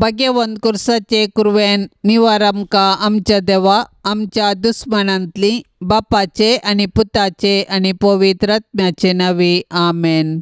भाग्यवंत कुर्साचे कुरवेन निवार आमकां आमच्या देवा आमच्या दुस्मानांतली बापाचे आनी पुताचे आनी पवित्र आत्म्याचे नांवी आमेन.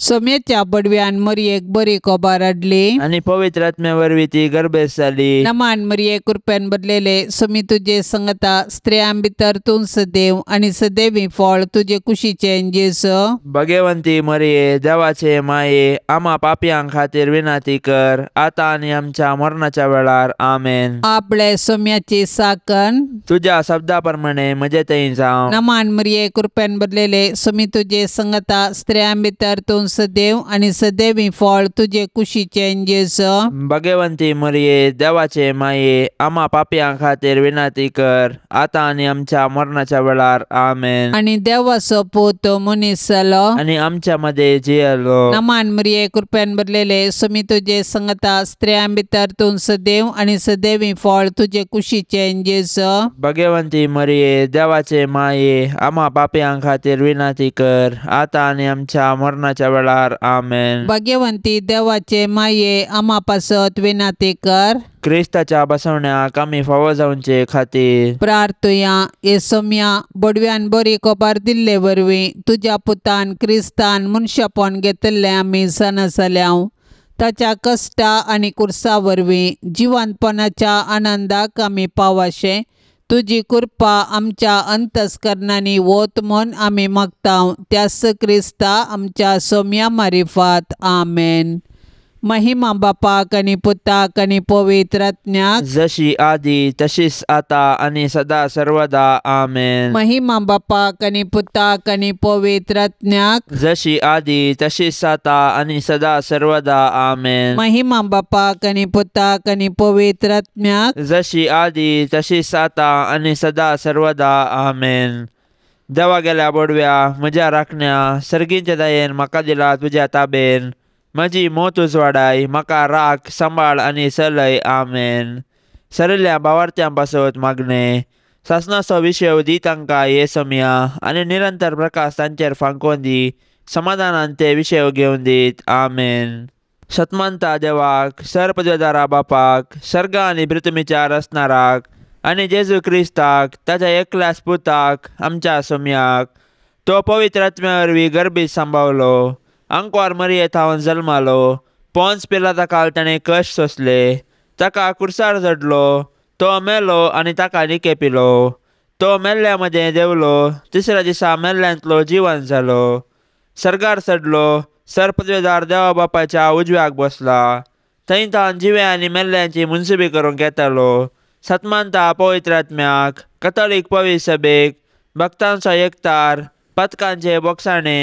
सोम्याच्या बडव्यान मरयेक बरी कोबार हाडली आनी पवित्र आत्म्या वरवीं ती गर्भेस्त जाली. नमान मरये कृपेन भरलेले सोमी तुजे संगता स्त्रियां भितर तूं सदैव आनी सदैवी फळ तुजे कुशीचें जेजू. भगवंती मरये देवाचे माये आमा पापयां खातीर विनंती कर आतां आनी आमच्या मरणाच्या वेळार आमेन. आपले सोम्याची साकन तुज्या शब्दा प्रमाणे म्हजे थंय जावं. नमान मरये कृपेन भरलेले सोमी तुजे संगता स्त्रियां भितर तूं सदैव आनी सदैवी फळ तुजे कुशीचें जेजू. भगवंती मरये देवाचे माये आमा पापयां खातीर विनंती कर आतां आनी आमच्या मरणाच्या वेळार आमेन. आनी देवाचो पूत मनीस जालो आनी आमच्या मदें जियेलो. नमान मरये कृपेन भरलेले सोमी तुजे संगता स्त्रियां भितर तूं सदैव आनी सदैवी फळ तुजे कुशीचें जेजू. भगवंती मरये देवाचे माये आमा पापयां खातीर विनंती कर आतां आनी आमच्या मरणाच्या वेळार आमेन. भाग्यवंती देवाचे माये आमा पासत विनंती कर. क्रिस्ताच्या बसवण्याक आमी फावो जावचे खातीर प्रार्थुया. हे सोम्या बडव्यान बरी कोबार दिल्ले वरवीं तुज्या पुतान क्रिस्तान मनशापण घेतिल्लें आमी जाणा जाल्याव. ताच्या कश्टा आनी कुर्सा वरवीं जिवंतपणाच्या आनंदाक आमी पावाशें तुजी कृपा आमच्या अंतस्करणांनी वत म्हूण आमी मागता त्याच क्रिस्ता आमच्या सोम्या मारिफात आमेन. महिमा बापाक आनी पुताक आनी पवित्र आत्म्याक जशी आदी तशीच आता आनी सदा सर्वदा आमेन. महिमा बापाक आनी पुताक आनी पवित्र आत्म्याक जशी आदी तशीच आता आनी सदा सर्वदा आमेन. महिमा बापाक आनी पुताक आनी पवित्र आत्म्याक जशी आदी तशीच आता आनी सदा सर्वदा आमेन. देवा गेल्या बोडव्या म्हज्या राखण्या सर्गींच्या दयेन म्हाका दिला तुज्या ताबेन म्हजी मोत उजवाडाय म्हाका राख सांबाळ आनी चलय आमेन. सरिल्ल्या भावार्थ्यां पासत मागणें सासणाचो विशय दी तांकां हे समया आनी निरंतर प्रकाश तांचेर फांकोवन दी समाधानान ते विशय घेवन दीत आमेन. सतमानता देवाक सरपदवेदारा बापाक सर्ग आनी पृथ्वीच्या रचणाराक आनी जेजू क्रिस्ताक ताच्या एकल्याच पुताक आमच्या सोम्याक तो पवित्र आत्म्या वरवीं गर्भीत सांबावलो आंकवार मरये थावन जल्मालो पोन्स पिलाता काल ताणें कश्ट सोंसले ताका कुर्सार चडलो तो मेलो आनी ताका निके पिलो तो मेल्ल्या मदें देंवलो तिसऱ्या दिसा मेल्ल्यांतलो जिवन जालो सर्गार चडलो सरपदवेदार देवा बापाच्या उजव्याक बसला थंय तावन जिव्या आनी मेल्ल्यांची मुनसुबी करूंक येतालो. सतमानता पवित्र आत्म्याक कथोलीक पवित्र सभेक भक्तांचो एकतार पथकांचे बोगसाणे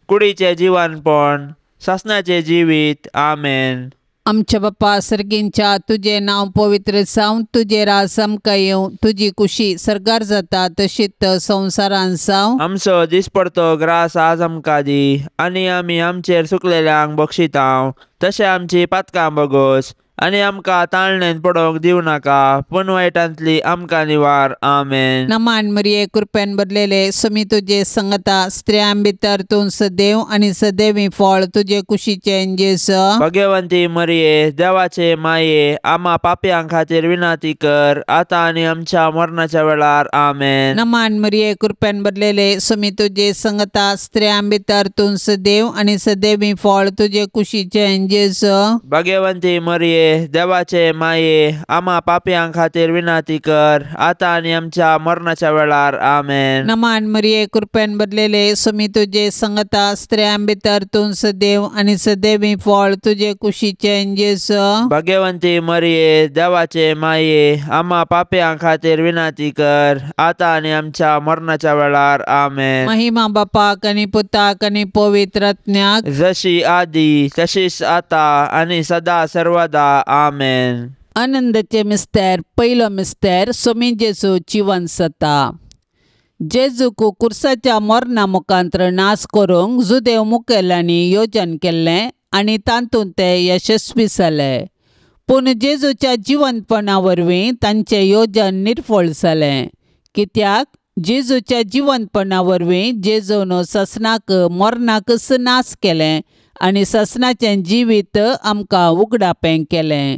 कुडीचें जिवनपण सासणाचें जिवीत आमेन. आमच्या बापा सर्गींच्या तुजें नांव पवित्र जावं तुजें राज आमकां येवं तुजी कुशी सर्गार जाता तशीच संवसारान जावं. आमचो दिसपडतो ग्रास आज आमकां दी आनी आमी आमचेर सुकलेल्यांक बक्षितांव तशें आमची पातकां बगोस आनी आमकां ताळणेन पडोवंक दिवं नाका पूण वायटांतली आमकां निवार आमेन. नमान मरये कृपेन भरलेले सोमी तुजे संगता स्त्रियां भितर तूं सदैव आनी सदैवी फळ तुजे कुशीचें जेजू. भगवंती मरये देवाचे माये आमा पापयां खातीर विनंती कर आतां आनी आमच्या मरणाच्या वेळार आमेन. नमान मरये कृपेन भरलेले सोमी तुजे संगता स्त्रियां भितर तूं सदैव आनी सदैवी फळ तुजे कुशीचें जेजू. भगवंती मरये देवाचे माये आमा पापयां खातीर विनंती कर आतां आनी आमच्या मरणाच्या वेळार आमेन. नमान मरये कृपेन भरलेले सोमी तुजे संगता स्त्रियां भितर तूं सदैव आनी सदैवी फळ तुजे कुशीचें जेजू. भगवंती मरये देवाचे माये आमा पापयां खातीर विनंती कर आतां आनी आमच्या मरणाच्या वेळार आमेन. महिमा बापाक आनी पुताक आनी पवित्र आत्म्याक जशी आदी तशीच आतां आनी सदा सर्वदा आमेन. आनंदाचे मिस्तेर पयलो मिस्तेर सोमी जेजू जिवन जाता. जेजूक कुर्साच्या मरणा मुखांत्र नाश करूंक जुदेव मुखेल्यांनी योजन केल्लें आनी तातूंत ते यशस्वी जाले. पूण जेजूच्या जिवंतपणा वरवीं तांचें योजन निर्फळ जालें. कित्याक जेजूच्या जिवंतपणा वरवीं जेजून ससनाक मरणाकच नाश केलें आनी ससनाचें जिवीत आमकां उगडापें केलें.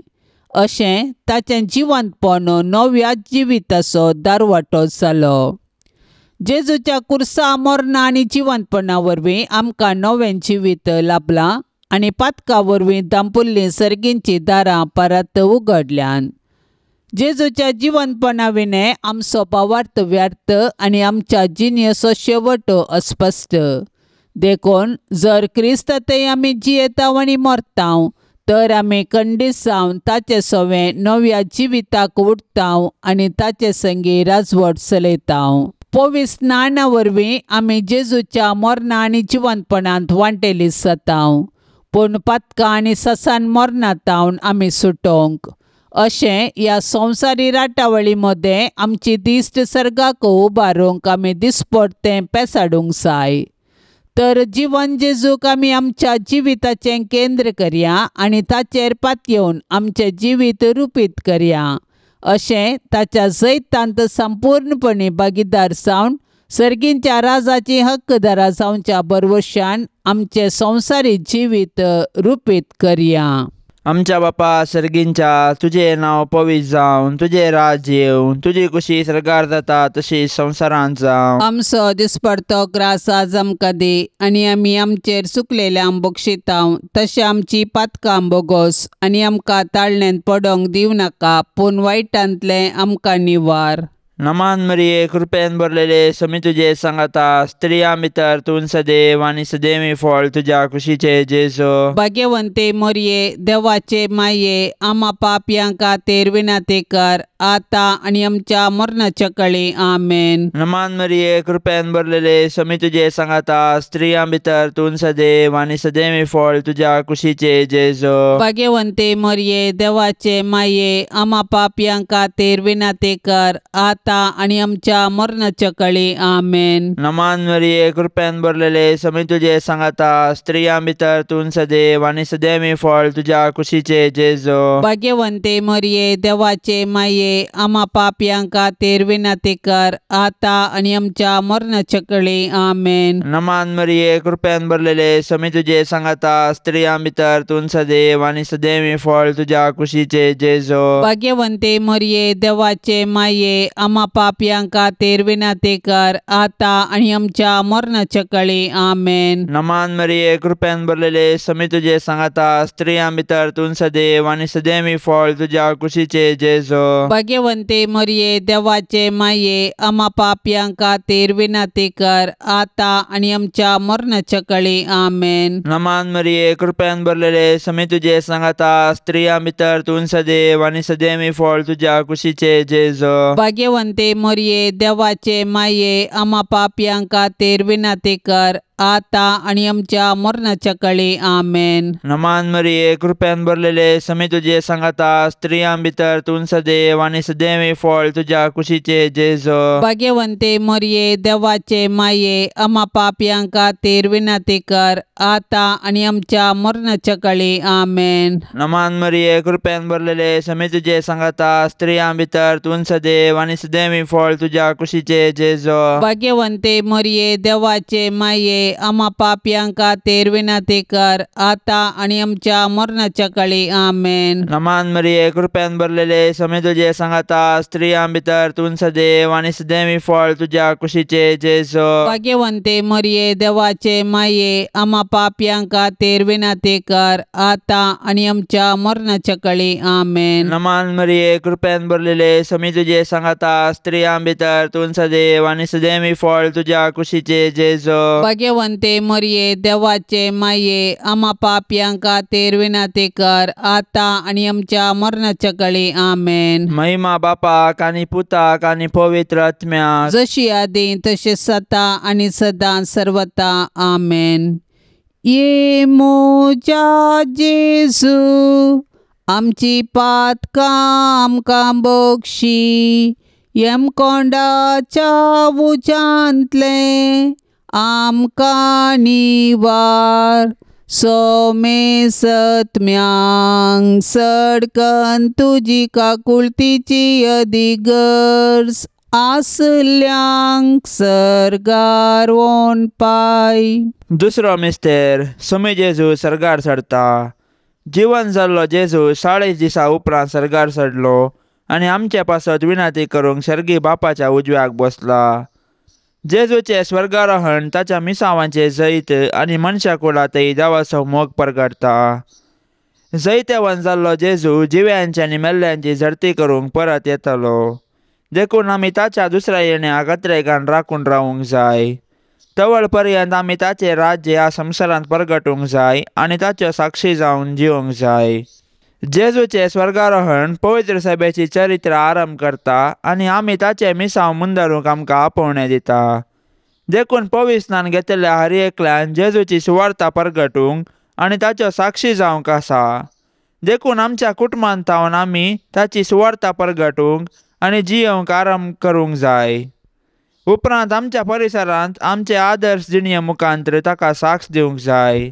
अशें ताचें जिवंतपण नव्या जिविताचो दारवाटो जालो. जेजूच्या कुर्सा मरणा आनी जिवंतपणा वरवीं आमकां नवें जिवीत लाभलां आनी पातका वरवीं दांपुल्लीं सर्गींचीं दारां परत उगडल्यान. जेजूच्या जिवंतपणा विणें आमचो भावार्थ व्यर्थ आनी आमच्या जिणेचो शेवट अस्पश्ट. देखून जर क्रिस्त थंय आमी जियेताव आनी मरताव तर आमी खंडीत जावन ताचे सवें नव्या जिविताक उठताव आनी ताचे संगी राजवट चलयताव. पवित्र स्नाना वरवीं आमी जेजूच्या मरणा आनी जिवंतपणांत वांटेली जाताव, पूण पातकां आनी ससान मरणांत आमी सुटोवंक अशें ह्या संवसारी राटावळी मदें आमची दिश्ट सर्गाक उबारूंक आमी दिसपडतें पेसाडूंक जाय. तर जिवन जेजूक आमी आमच्या जिविताचें केंद्र करया आनी ताचेर पातयेवन आमचें जिवीत रुपीत करया. अशें ताच्या जैतांत संपूर्णपणी भागीदार जावन सर्गींच्या राजाची हक्कदारा जावच्या भरवशान आमचें संवसारी जिवीत रुपीत करया. आमच्या बापा सर्गींच्या, तुजें नांव पवित्र जावन, तुजें राज येवन, तुजी कुशी सर्गार जाता तशी संवसारांत जावं. आमचो दिसपडतो ग्रास आज आमकां दी आनी आमी आमचेर चुकलेल्यांक बक्षितांव तशें आमची पातकां बोगोस आनी आमकां ताळण्यांत पडोंक दिवं नाका, पूण वायटांतलें आमकां निवार. नमान मरिये, कृपेन भरलेले, समी तुजे सांगाता, स्त्रियां भितर तूं सदैव आनी सदैवी फळ तुज्या कुशीचे जेजू. भाग्यवंते मरिये, देवाचे माये, आमा पापयां खातीर विनंती कर आतां आनी आमच्या मरणाच्या कळी. आमेन. नमान मरिये, कृपेन भरलेले, समी तुजे सांगाता, स्त्रियां भितर तूं सदैव आनी सदैवी फळ तुज्या कुशीचे जेजू. भाग्यवंते मरिये, देवाचे माये, आमा पापयां खातीर विनंती कर आतां आनी आमच्या मरणाच्या कळी. आमेन. नमान मरिये, कृपेन भरलेले, समी तुजे सांगाता, स्त्रियां भितर तूं सदैव आनी सदैवी फळ तुज्या कुशीचे जेजू. भाग्यवंते मरिये, देवाचे माये, आमा पापयां खातीर विनंती कर आतां आनी आमच्या मरणाच्या कळी. आमेन. नमान मरिये, कृपेन भरलेले, समी तुजे सांगाता, स्त्रियां भितर तूं सदैव आनी सदैवी फळ तुज्या कुशीचे जेजू. भाग्यवंते मरिये, देवाचे माये, आमा पापयां खातीर विनंती कर आतां आनी आमच्या मरणाच्या कळी. आमेन. नमान मरिये, कृपेन भरलेले, समी तुजे सांगाता, स्त्रियां भितर तूं सदैव आनी सदैवी फळ तुज्या कुशीचे जेजू. भाग्यवंते मरिये, देवाचे माये, आमा पापयां खातीर विनंती कर आतां आनी आमच्या मरणाच्या कळी. आमेन. नमान मरिये, कृपेन भरलेले, समी तुजे सांगाता, स्त्रियां भितर तूं सदैव आनी सदैवी फळ तुज्या कुशीचे जेजू. भाग्यवंते मरिये, देवाचे माये, आमा पापयां खातीर विनंती कर आतां आनी आमच्या मरणाच्या कळी. आमेन. नमान मरिये, कृपेन भरलेले, समी तुजे सांगाता, स्त्रियां भितर तूं सदैव आनी सदैवी फळ तुज्या कुशीचे जेजू. भाग्यवंते मरिये, देवाचे माये, आमा पापयां खातीर विनंती कर आतां आनी आमच्या मरणाच्या कळी. आमेन. नमान मरिये, कृपेन भरलेले, समी तुजे सांगाता, स्त्रियां भितर तूं सदैव आनी सदैवी फळ तुज्या कुशीचे जेजू. भाग्यवंते मरिये, देवाचे माये, आमा पापयां खातीर विनंती कर आतां आनी आमच्या मरणाच्या कळी. आमेन. नमान मरिये, कृपेन भरलेले, समी तुजे सांगाता, स्त्रियां भितर तूं सदैव आनी सदैवी फळ तुज्या कुशीचे जेजू. भाग्यवंते मरिये, देवाचे माये, आमा पापयां खातीर विनंती कर आतां आनी आमच्या मरणाच्या कळी. आमेन. नमान मरिये, कृपेन भरलेले, समी तुजे सांगाता, स्त्रियां भितर तूं सदैव आनी सदैवी फळ तुज्या कुशीचे जेजू. भाग्यवंते मरिये, देवाचे माये, आमा पापयां खातीर विनंती कर आतां आनी आमच्या मरणाच्या कळी. आमेन. महिमा बापाक आनी पुताक आनी पवित्र आत्म्याक, जशी आदी तशी सदा आनी सदां सर्वता. आमेन. ये म्हज्या जेजू, आमची पातकां आमकां बक्षी, यमकोंडाच्या उज्यांतलें आमकां निवार. सोमेसत्म्यांक सडकन तुजी काकुळतीची अदिगर्ज आसल्यांक सर्गार वोन पाय. दुसरो मिस्तेर, समी जेजू सर्गार चडता. जिवन जाल्लो जेजू 40 दिसां उपरांत सर्गार चडलो आनी आमचे पासत विनंती करूंक सर्गी बापाच्या उजव्याक बसला. जेजूचें स्वर्गारोहण ताच्या मिसांवांचें जैत आनी मनशा कुळांतय देवाचो मोग परगटता. जैतेवन जाल्लो जेजू जिव्यांची आनी मेल्ल्यांची झडती करूंक परत येतलो. देखून आमी ताच्या दुसऱ्या येण्याक अत्रेगान राखून रावूंक जाय. तवळ पर्यंत आमी ताचें राज्य ह्या संवसारांत परगटूंक जाय आनी ताच्यो साक्षी जावन जिवंक जाय. जेजूचें स्वर्गारोहण पवित्र सभेची चरित्र आरंभ करता आनी आमी ताचें मिसांव मुंदरूंक आमकां आपोवणें दिता. देखून पविस्नान घेतिल्ल्या हर एकल्यान जेजूची सुवार्ता परगटूंक आनी ताच्यो साक्षी जावंक आसा. देखून आमच्या कुटुंबांत थावन आमी ताची सुवार्ता परगटूंक आनी जियेवंक आरंभ करूंक जाय. उपरांत आमच्या परिसरांत आमचे आदर्श जिणये मुखांतर ताका साक्ष दिवंक जाय.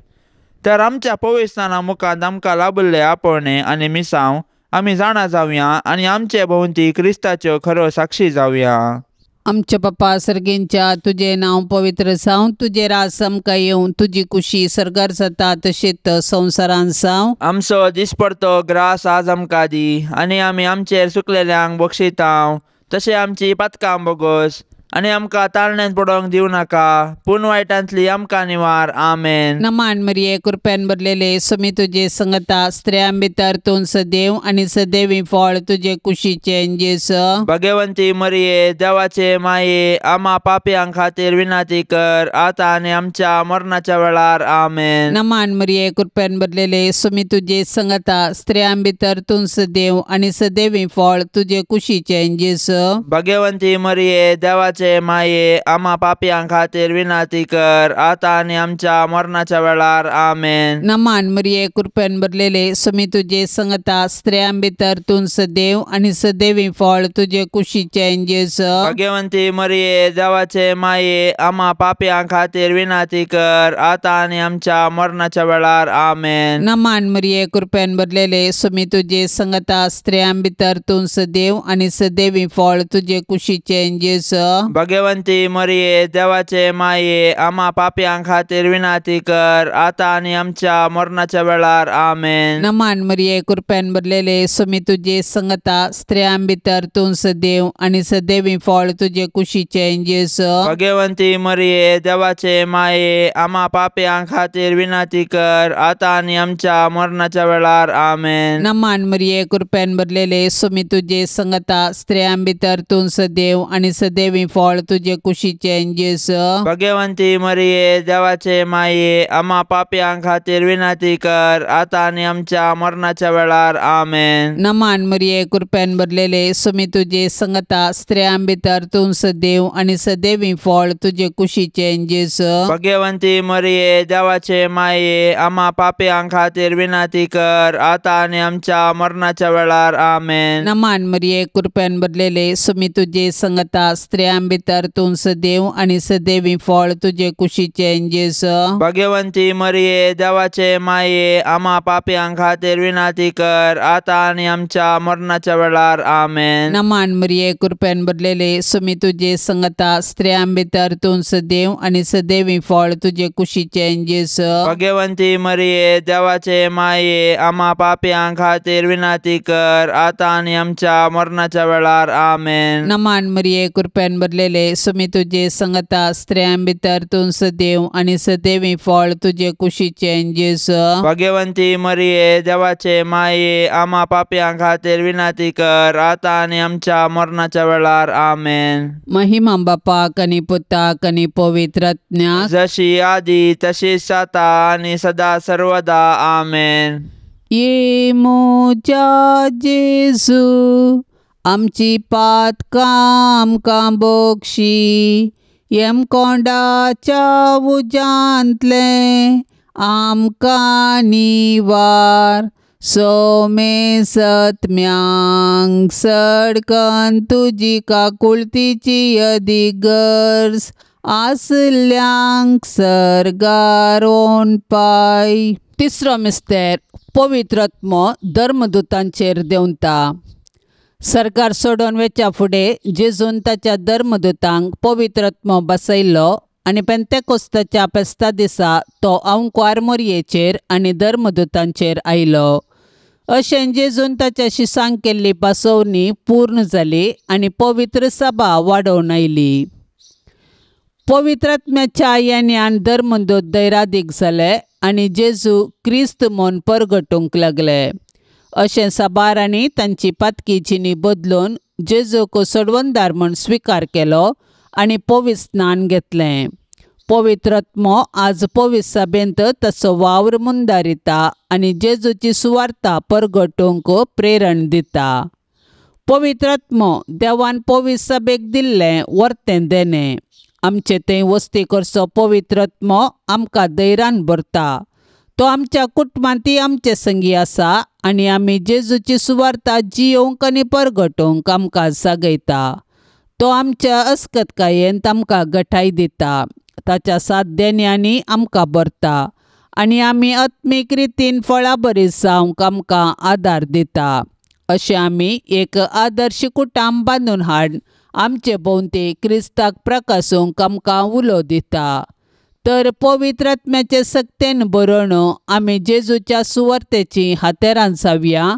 तर आमच्या पविस्नाना मुखांत आमकां लाभिल्ले आपोवणें आनी मिसांव आमी जाणा जावया आनी आमचे भोंवती क्रिस्ताच्यो खऱ्यो साक्षी जावया. आमच्या बापा सर्गेंच्या, तुजें नांव पवित्र जावं, तुजें राज आमकां येवं, तुजी कुशी सर्गार जाता तशेंच संवसारांत जावं. आमचो दिसपडतो ग्रास आज आमकां दी आनी आमी आमचेर सुकलेल्यांक बक्षितांव तशें आमची पातकां बोगस आनी आमकां ताळण्यांत पडोवंक दिवं नाका, पूण वायटांतली आमकां निवार. आमेन. नमान मरिये, कृपेन भरलेले, स्वामी तुजे संगता, स्त्रियां भितर तूं सदैव आनी सदैवी फळ तुजे कुशीचें जेजू. भगवंती मरिये, देवाचे माये, आमा पापयां खातीर विनंती कर, आतां आनी आमच्या मरणाच्या वेळार. आमेन. नमान मरिये, कृपेन भरलेले, स्वामी तुजे संगता, स्त्रियां भितर तूं सदैव आनी सदैवी फळ तुजे कुशीचें जेजू. भगवंती मरिये, देवाचे माये, आमा पापयां खातीर विनंती कर, आतां आनी आमच्या मरणाच्या वेळार. आमेन. नमान मरिये, कृपेन भरलेले, स्वामी तुजे संगता, स्त्रियां भितर तूं सदैव आनी सदैवी फळ तुजे कुशीचें जेजू. भगवंती मरिये, देवाचे माये, आमा पापयां खातीर विनंती कर, आतां आनी आमच्या मरणाच्या वेळार. आमेन. नमान मरिये, कृपेन भरलेले, स्वामी तुजे संगता, स्त्रियां भितर तूं सदैव आनी सदैवी फळ तुजे कुशीचें जेजू. भगवंती मरिये, देवाचे माये, आमा पापयां खातीर विनंती कर, आतां आनी आमच्या मरणाच्या वेळार. आमेन. नमान मरिये, कृपेन भरलेले, स्वामी तुजे संगता, स्त्रियां भितर तूं सदैव आनी सदैवी फळ तुजे कुशीचें जेजू. भगवंती मरिये, देवाचे माये, आमा पापयां खातीर विनंती कर, आतां आनी आमच्या मरणाच्या वेळार. आमेन. नमान मरिये, कृपेन भरलेले, स्वामी तुजे संगता, स्त्रियां भितर तूं सदैव आनी सदैवी फळ तुजे कुशीचें जेजू. भगवंती मरिये, देवाचे माये, आमा पापयां खातीर विनंती कर, आतां आनी आमच्या मरणाच्या वेळार. आमेन. नमान मरिये, कृपेन भरलेले, स्वामी तुजे संगता, स्त्रियां भितर तूं सदैव आनी सदैवी फळ तुजे कुशीचें जेजू. भगवंती मरिये, देवाचे माये, आमा पापयां खातीर विनंती कर, आतां आनी आमच्या मरणाच्या वेळार. आमेन. नमान मरिये, कृपेन भरलेले, स्वामी तुजे संगता, स्त्रियां भितर तूं सदैव आनी सदैवी फळ तुजे कुशीचें जेजू. भगवंती मरिये, देवाचे माये, आमा पापयां खातीर विनंती कर, आतां आनी आमच्या मरणाच्या वेळार. आमेन. नमान मरिये, कृपेन भरलेले, स्वामी तुजे संगता, स्त्रियां भितर तूं सदैव आनी सदैवी फळ तुजे कुशीचें जेजू. भगवंती मरिये, देवाचे माये, आमा पापयां खातीर विनंती कर, आतां आनी आमच्या मरणाच्या वेळार. आमेन. नमान मरिये, कृपेन भरलेले, स्वामी तुजे संगता, स्त्रियां भितर तूं सदैव आनी सदैवी फळ तुजे कुशीचें जेजू. भगवंती मरिये, देवाचे माये, आमा पापयां खातीर विनंती कर, आतां आनी आमच्या मरणाच्या वेळार. आमेन. महिमा बापाक आनी पुताक आनी पवित्र आत्म्याक, जशी आदी तशीच आतां आनी सदा सर्वदा. आमेन. ये म्हज्या जेजू, आमची पातकां आमकां बक्षी, यमकोंडाच्या उज्यांतलें आमकां निवार, सोमे सत्म्यांक सडकन तुजी काकुळतीची अदीक गरज आसल्यांक सर्गार पाय. तिसरो मिस्तेर, पवित्र आत्मो धर्मदूतांचेर देंवता. सरकार सोडून वेच्या फुडें जेजून ताच्या धर्मदूतांक पवित्र आत्मो बसयल्लो आनी पेंतेकोस्ताच्या फेस्ता दिसा तो आंवकुवार मोरयेचेर आनी धर्मदूतांचेर आयलो. अशें जेजून ताच्या शिसांक केल्ली पासोवणी पूर्ण जाली आनी पवित्र सभा वाडोवन आयली. पवित्र आत्म्याच्या येण्यान धर्मदूत दैरादीक जाले आनी जेजू क्रिस्त म्हूण परगटूंक लागले. अशें साबारांनी तांची पातकी जिणी बदलून जेजूक सोडवणदार म्हूण स्विकार केलो आनी पवित्र स्नान घेतलें. पवित्र आत्मो आज पवित्र सभेंत ताचो वावर मुंदारिता आनी जेजूची सुवार्ता परगटूंक प्रेरण दिता. पवित्र आत्मो देवान पवित्र सभेक दिल्लें वर्तें देणें. आमचे थंय वस्ती करचो पवित्र आत्मो आमकां धैर्यान भरता. तो आमच्या कुटुंबांतय आमचे संगी आसा आनी आमी जेजूची सुवार्ता जियोवंक आनी परगटोवंक आमकां जागयता. तो आमच्या अस्कतकायेन आमकां गठाय दिता. ताच्या सात देण्यांनी आमकां भरता आनी आमी आत्मीक रितीन फळां बरी जावंक आमकां आदार दिता. अशें आमी एक आदर्श कुटुंब बांदून हाड आमचे भोंवती क्रिस्ताक प्रकासूंक आमकां उलो दिता. तर पवित्र आत्म्याचे सक्तेन बरोवन आमी जेजूच्या सुवार्तेची हातेरां जावया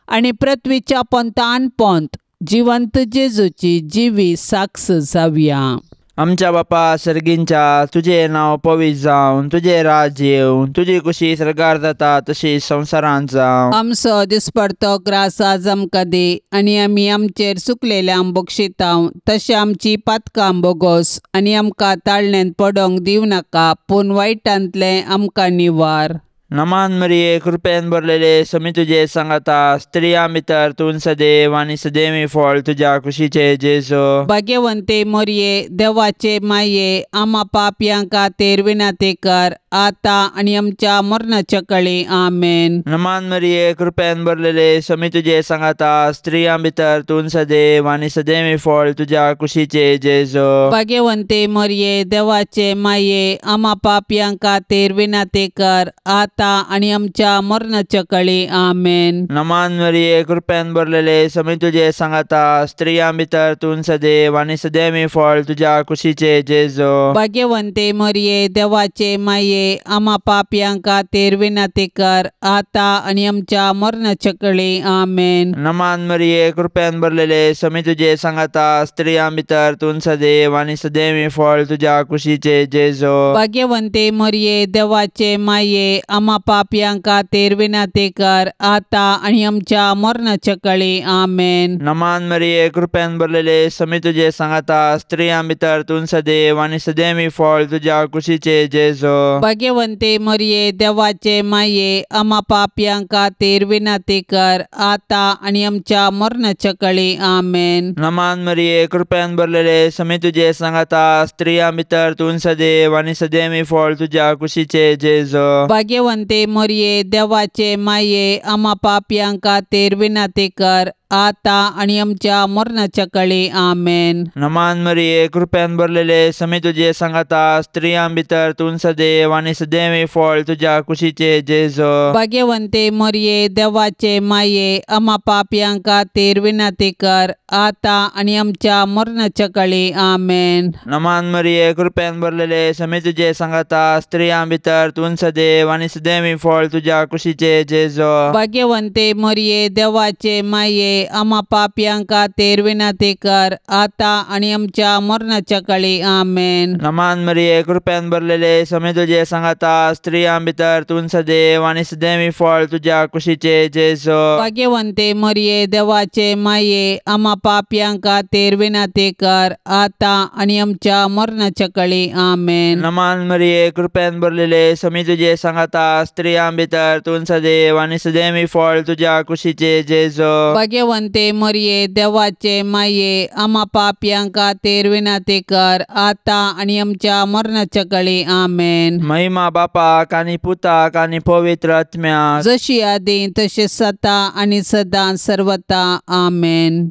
आनी पृथ्वीच्या पोंतान पोंत जिवंत जेजूची जिवी साक्ष जावया. आमच्या बापा सर्गींच्या, तुजें नांव पवित्र जावं, तुजें राज्य येवं, तुजी कुशी सर्गार जाता तशी संवसारांत जावं. आमचो दिसपडतो ग्रास आज आमकां दी आनी आमी आमचेर चुकलेल्यांक बक्षितांव तशें आमची पातकां बोगोस आनी आमकां ताळण्यांत पडोंक दिवं नाका पूण वायटांतलें आमकां निवार. नमान मरिये, कृपेन भरलेले, समी तुजे सांगाता, स्त्रियां भितर तूं सदैव आनी सदैवी फळ तुज्या कुशीचे जेजू. भाग्यवंते मोरये, देवाचे माये, आमा पापयां खातीर विनंती कर आतां आनी आमच्या मरणाच्या कळी. आमेन. नमान मरिये, कृपेन भरलेले, समी तुजे सांगाता, स्त्रियां भितर तूं सदैव आनी सदैवी फळ तुज्या कुशीचे जेजू. भाग्यवंते मोरये, देवाचे माये, आमा पापयां खातीर विनंती कर आतां आनी आमच्या मरणाच्या कळी. आमेन. नमान मरिये, कृपेन भरलेले, समी तुजे सांगाता, स्त्रियां भितर तूं सदैव आनी सदैवी फळ तुज्या कुशीचे जेजू. भाग्यवंते मोरये, देवाचे माये, आमा पापयां खातीर विनंती कर आतां आनी आमच्या मरणाच्या कळी. आमेन. नमान मरिये, कृपेन भरलेले, समी तुजे सांगाता, स्त्रियां भितर तूं सदैव आनी सदैवी फळ तुज्या कुशीचे जेजू. भाग्यवंते मोरये, देवाचे माये, आमा पापयां खातीर विनंती कर आतां आनी आमच्या मरणाच्या कळी. आमेन. नमान मरिये, कृपेन भरलेले, समी तुजे सांगाता, स्त्रियां भितर तूं सदैव आनी सदैवी फळ तुज्या कुशीचे जेजू. भाग्यवंते मोरये, देवाचे माये, आमा पापयां खातीर विनंती कर आतां आनी आमच्या मरणाच्या कळी. आमेन. नमान मरिये, कृपेन भरलेले, समी तुजे सांगाता, स्त्रियां भितर तूं सदैव आनी सदैवी फळ तुज्या कुशीचे जेजू. भाग्यवंते मोरये, देवाचे माये, आमा पापयां खातीर विनंती कर आतां आनी आमच्या मरणाच्या कळी. आमेन. नमान मरिये, कृपेन भरलेले, समी तुजे सांगाता, स्त्रियां भितर तूं सदैव आनी सदैवी फळ तुज्या कुशीचे जेजू. भाग्यवंते मोरये, देवाचे माये, आमा पापयां खातीर विनंती कर आतां आनी आमच्या मरणाच्या कळी. आमेन. नमान मरिये, कृपेन भरलेले, समी तुजे सांगाता, स्त्रियां भितर तूं सदैव आनी सदैवी फळ तुज्या कुशीचे जेजू. भाग्यवंते मोरये, देवाचे माये, आमा पापयां खातीर विनंती कर आतां आनी आमच्या मरणाच्या कळी. आमेन. नमान मरिये, कृपेन भरलेले, समी तुजे सांगाता, स्त्रियां भितर तूं सदैव आनी सदैवी फळ तुज्या कुशीचे जेजू. भाग्यवंते मोरये, देवाचे माये, आमा पापयां खातीर विनंती कर आतां आनी आमच्या मरणाच्या कळी. आमेन. नमान मरिये, कृपेन भरलेले, समी तुजे सांगाता, स्त्रियां भितर तूं सदैव आनी सदैवी फळ तुज्या कुशीचे जेजू. भाग्यवंते मोरये, देवाचे माये, आमा पापयां खातीर विनंती कर आतां आनी आमच्या मरणाच्या कळी. आमेन. महिमा बापाक आनी पुताक आनी पवित्र आत्म्याक, जशी आदी तशी सता आनी सदां सर्वता. आमेन.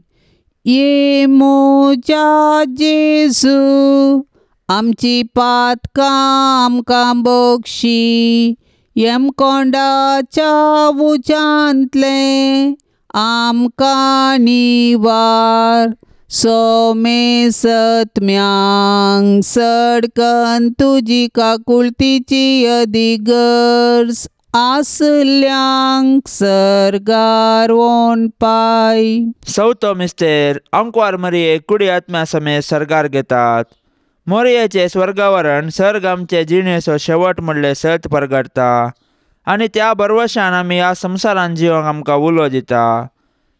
ये म्हज्या जेजू, आमची पातकां आमकां बक्षी, यमकोंडाच्या उज्यांतलें आमकां निवार. सोमेसत्म्यांक सडकन तुजी काकुळतीची अदिगर्ज आसल्यांक सर्गार वोन पाय. चवथो मिस्तेर आंकवार मरिये कुडी आत्म्या समेत सर्गार घेतात. मोरयेचें स्वर्गावरण सर्ग आमचे जिणेचो शेवट म्हणलें सत परगटता आनी त्या भरवशान आमी ह्या संवसारान जिवंक आमकां उलो दिता.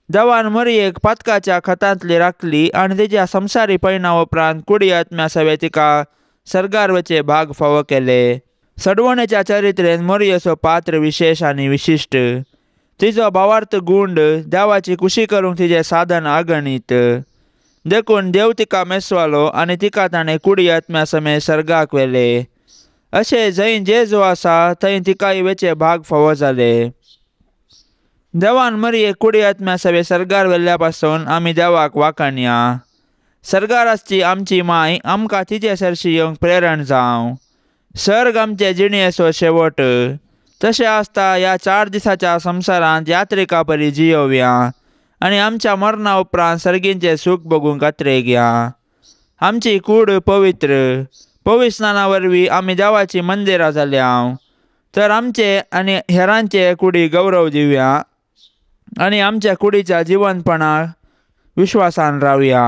देवान मरियेक पातकाच्या खतांतली राखली आनी तिच्या संवसारी पयणा उपरांत कुडी आत्म्या सवे तिका सर्गार वचे भाग फावो केले. सडवणेच्या चरित्रेन मोरयेचो पात्र विशेश आनी विशिश्ट. तिचो भावार्थ गुंड देवाची कुशी करूंक तिचें साधन अगणीत. देखून देव तिका मेसवालो आनी तिका ताणें कुडी आत्म्या समेत सर्गाक व्हेले. अशें जंय जेजू आसा थंय तिकाय वेचे भाग फावो जाले. देवान मरियेक कुडी आत्म्या सवे सर्गार व्हेल्ल्या पासून आमी देवाक वाखाणया. सर्गार आसची आमची माय आमकां तिचे सरशी येवंक प्रेरण जावं. सर्ग आमचे जिणेचो शेवट. तशें आसता ह्या 4 दिसाच्या संवसारांत यात्रिका परी जियोवया आनी आमच्या मरणा उपरांत सर्गींचें सूख भोगूंक कातरेगया. आमची कूड पवित्र पवित्र स्नाना वरवीं आमी देवाची मंदिरां जाल्या तर आमचे आनी हेरांचे कुडी गौरव दिवया आनी आमच्या कुडीच्या जिवनपणाक विश्वासान रावया.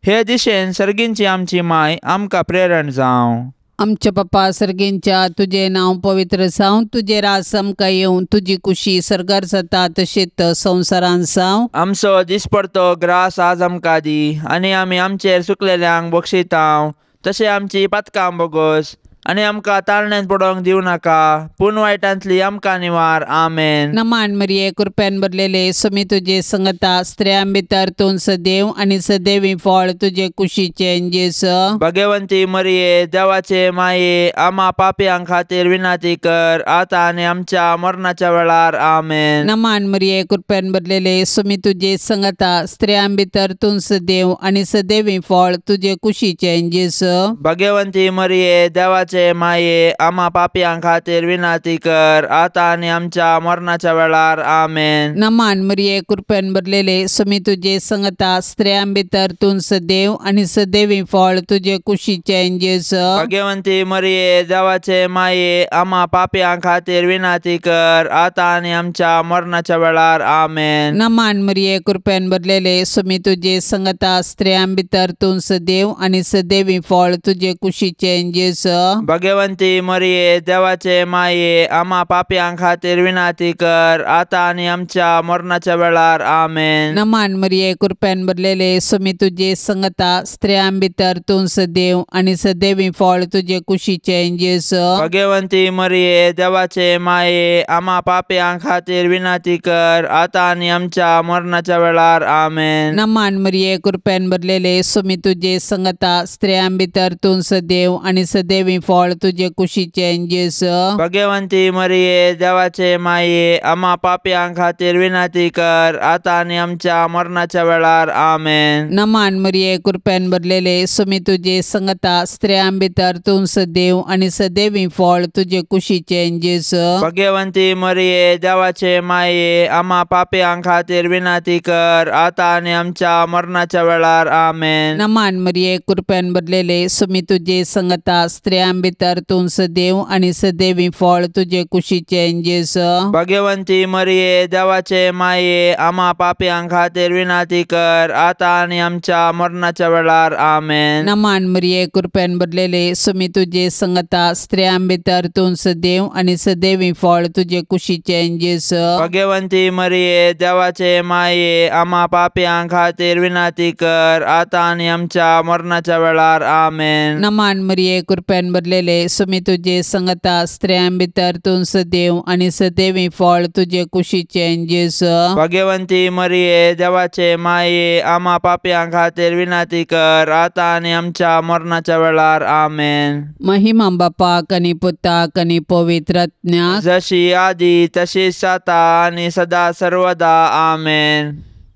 हे दिशेन सर्गींची आमची माय आमकां प्रेरण जावं. आमच्या पप्पा सर्गींच्या तुजें नांव पवित्र जावं, तुजें राज आमकां येवं, तुजी कुशी सर्गार जाता तशेंच संवसारान जावं. आमचो दिसपडतो ग्रास आज आमकां दी आनी आमी आमचेर चुकलेल्यांक बक्षितांव तशें आमची पातकां बोगस आनी आमकां ताळण्यांत पडोवंक दिवं नाका पूण वायटांतली आमकां निवार. आमेन. नमान मरिये कृपेन भरलेले स्वामी तुजे संगता, स्त्रियां भितर तूं सदैव आनी सदैवी फळ तुजे कुशीचें जेजू. भगवंती मरिये देवाचे माये आमा पापयां खातीर विनंती कर आतां आनी आमच्या मरणाच्या वेळार. आमेन. नमान मरिये कृपेन भरलेले स्वामी तुजे संगता, स्त्रियां भितर तूं सदैव आनी सदैवी फळ तुजे कुशीचें जेजू. भगवंती मरिये देवाचे माये आमा पापयां खातीर विनंती कर आतां आनी आमच्या मरणाच्या वेळार. आमेन. नमान मरिये कृपेन भरलेले स्वामी तुजे संगता, स्त्रियां भितर तूं सदैव आनी सदैवी फळ तुजे कुशीचें जेजू. भगवंती मरिये देवाचे माये आमा पापयां खातीर विनंती कर आतां आनी आमच्या मरणाच्या वेळार. आमेन. नमान मरिये कृपेन भरलेले स्वामी तुजे संगता, स्त्रियां भितर तूं सदैव आनी सदैवी फळ तुजे कुशीचें जेजू. भगवंती मरिये देवाचे माये आमा पापयां खातीर विनंती कर आतां आनी आमच्या मरणाच्या वेळार. आमेन. नमान मरिये कृपेन भरलेले स्वामी तुजे संगता, स्त्रियां भितर तूं सदैव आनी सदैवी फळ तुजे कुशीचें जेजू. भगवंती मरिये देवाचे माये आमा पापयां खातीर विनंती कर आतां आनी आमच्या मरणाच्या वेळार. आमेन. नमान मरिये कृपेन भरलेले स्वामी तुजे संगता, स्त्रियां भितर तूं सदैव आनी सदैवी फळ तुजे कुशीचें जेजू. भगवंती मरिये देवाचे माये आमा पापयां खातीर विनंती कर आतां आनी आमच्या मरणाच्या वेळार. आमेन. नमान मरिये कृपेन भरलेले स्वामी तुजे संगता, स्त्रियां भितर तूं सदैव आनी सदैवी फळ तुजे कुशीचें जेजू. भगवंती मरिये देवाचे माये आमा पापयां खातीर विनंती कर आतां आनी आमच्या मरणाच्या वेळार. आमेन. नमान मरिये कृपेन भरलेले स्वामी तुजे संगता, स्त्रियां भितर तूं सदैव आनी सदैवी फळ तुजे कुशीचें जेजू. भगवंती मरिये देवाचे माये आमा पापयां खातीर विनंती कर आतां आनी आमच्या मरणाच्या वेळार. आमेन. नमान मरिये कृपेन भरलेले स्वामी तुजे संगता, स्त्रियां भितर तूं सदैव आनी सदैवी फळ तुजे कुशीचें जेजू. भगवंती मरिये देवाचे माये आमा पापयां खातीर विनंती कर आतां आनी आमच्या मरणाच्या वेळार. आमेन. नमान मरिये कृपेन भरलेले स्वामी तुजे संगता, स्त्रियां भितर तूं सदैव आनी सदैवी फळ तुजे कुशीचें जेजू. भगवंती मरिये देवाचे माये आमा पापयां खातीर विनंती कर आतां आनी आमच्या मरणाच्या वेळार. आमेन. महिमा बापाक आनी पुताक आनी पवित्र आत्म्याक, जशी आदी तशीच आतां आनी सदा सर्वदा. आमेन.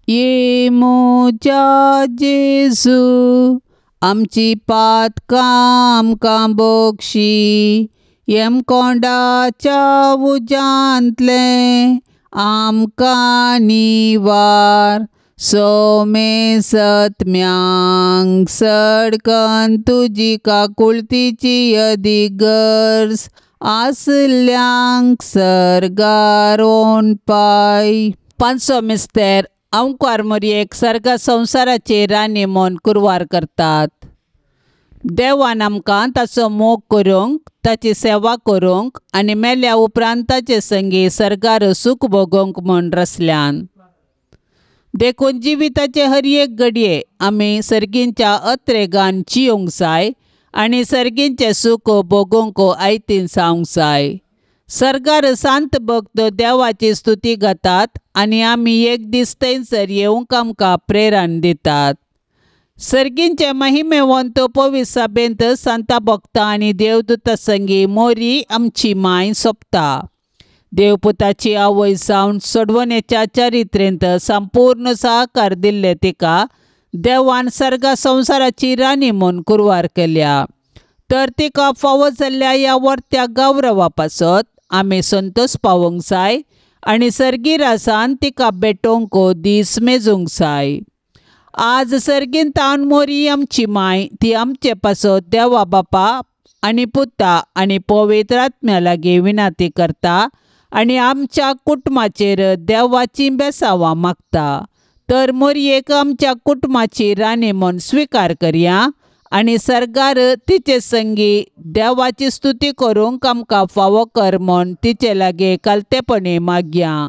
ये म्हज्या जेजू आमची पातकां आमकां बोगशी, यमकोंडाच्या उज्यांतलें आमकां निवार, सोमे सत्म्यांक सडकन तुजी काकुळतीची अदीक गरज आसल्यांक सर्गार पाय. पांचसो मिस्तेर अंकुर मोरयेक सर्ग संवसाराचे राणी म्हूण कुरवार करतात. देवान आमकां ताचो मोग करूंक, ताची सेवा करूंक आनी मेल्या उपरांत ताचे संगी सर्गार सूख भोगोवंक म्हूण रचल्यान. देखून जिविताचे हर एक घडये आमी सर्गींच्या अत्रेगान जियोंक जाय आनी सर्गींचें सूख भोगोवंक आयतीन जावंक जाय. सर्गार सांत भक्त देवाची स्तुती गातात आनी आमी एक दीस थंयसर येवंक आमकां प्रेरण दितात. सर्गींचे महिमेवंत पवित्र सभेंत सांता भक्ता आनी देवदूता संगी मोरी आमची माय सोंपता. देवपुताची आवय जावन सोडवणेच्या चरित्रेंत संपूर्ण सहकार दिल्ले तिका देवान सर्गा संवसाराची राणी म्हूण कुरवार केल्या. तर तिका फावो जाल्ल्या ह्या वर्त्या गौरवा पासत आमी संतोश पावोवंक जाय आनी सर्गी रासान तिका भेटोवंक दीस मेजूंक जाय. आज सर्गीन तावन मोरी आमची माय ती आमचे पासत देवा बापा आनी पुता आनी पवित्र आत्म्या लागीं विनंती करता आनी आमच्या कुटुंबाचेर देवाची बेसावां मागता. तर मोरयेक आमच्या कुटुंबाची राणी म्हूण स्विकार करया आनी सर्गार तिचे संगी देवाची स्तुती करूंक आमकां फावो कर म्हूण तिचे लागीं कालतेपणी मागया.